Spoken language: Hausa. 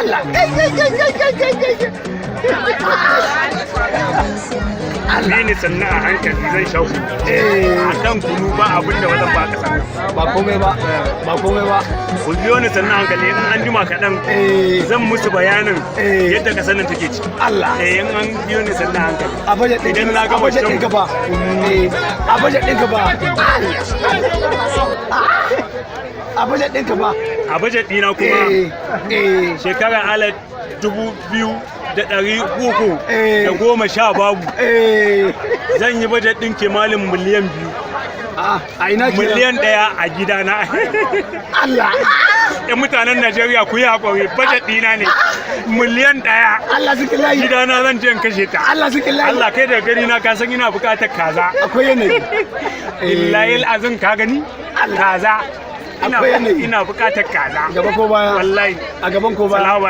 Allah, kai kai kai kai kai kai kai. Bi ni sannu a hankali, zan sha kunu. A kan kunu ba abin da ba zan baka sannan. Ba komai ba, ba komai ba. Ku biyo ni sannu a hankali, in an jima kaɗan zan musu bayanin yadda kasar nan take ciki. Allah. Eh, in an biyo ni sannu a hankali. A budget ɗinka. Idan na A gama budget shan ɗinka fa, a budget ɗinka fa, a budget ɗinka fa? A budget ɗina kuma, shekara 2310 babu, zan yi budget ɗin kimanin miliyan 2. A ina kenan? Miliyan 1 a gidana. Allah. Yan mutanen Najeriya, ku yi haƙuri, budget ɗina ne miliyan 1. Allah, suke layi. Gidana zan je in kashe ta. Allah, suke layi. Allah, kai da gani na ka san ina buƙatar kaza. Akwai yanayi. Billahi azin, ka gani, kaza ina Akwai yanayi. ina buƙatar kaza. Gaba ko baya? Wallahi. A gaban ko baya? Salamu.